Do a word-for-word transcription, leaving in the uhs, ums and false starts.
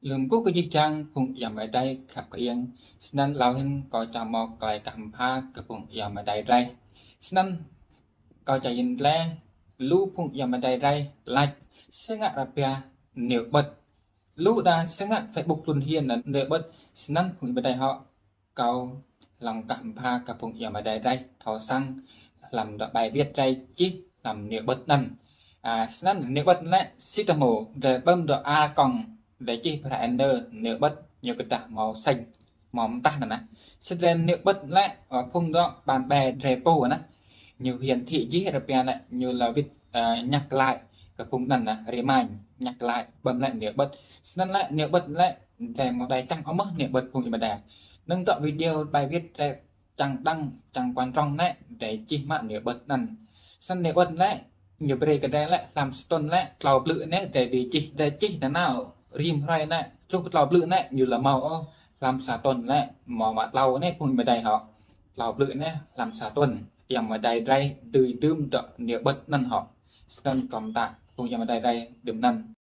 Lŏ kkuh kơ jih jang phung ayŏng amai adei khăp kơ iêng, snăn êlâo hĭn kâo čiăng mâo klei kah mbha kơ phung ayŏng amai adei drei. Snăn kâo čiăng yăl dliê, lu phung ayŏng amai adei drei lač si ngă arăng pia Niu Ƀơ̆t. Lu đa si ngă Facebook tlun hiên anăn Niu Ƀơ̆t, snăn phung ayŏng amai adei hŏ kâo hlŏng kah mbha kơ phung ayŏng amai adei drei thâo săng hlăm dŏ bài viết drei čih hlăm Niu Ƀơ̆t anăn. A, snăn Niu Ƀơ̆t lĕ si tơhmô, drei ƀơ̆m dŏ a kŏng, drei čih bra ênơ Niu Ƀơ̆t ñu kdah mâo sêñ, mâo mtah anăn. Snăn Niu Ƀơ̆t lĕ, a, phung dŏ bạn bè drei pô anăn. Ñu hiển thị jih arăng pia lĕ, ñu là viết, a, nhắc lại kơ phung anăn, remind, nhắc lại, ƀơ̆m lĕ Niu Ƀơ̆t. Snăn lĕ Niu Ƀơ̆t lĕ, drei mâo đei čiăng ôh mơh Niu Ƀơ̆t phung ayŏng amai adei. Năng dŏ video bài viết drei čiăng đăng, čiăng quan trọng lĕ, drei čih mă Niu Ƀơ̆t anăn. Snăn Niu Ƀơ̆t lĕ, ñu brei kơ drei lĕ, hlăm sa tuần lĕ, tlâo blư̆ anei drei dưi čih, drei čih nanao, rĭm hruê anei, truh tlâo blư̆ anei, ñu lŏ mâo ôh, hlăm sa tuần lĕ, mâo mă tlâo anei phung ayŏng amai adei hŏ. Tlâo blư̆ anei, hlăm sa tuần, ayŏng amai adei drei dưi dưm dŏ Niu Ƀơ̆t anăn hŏ. Snăn kâo mtă, phung ayŏng amai adei drei dưm anăn.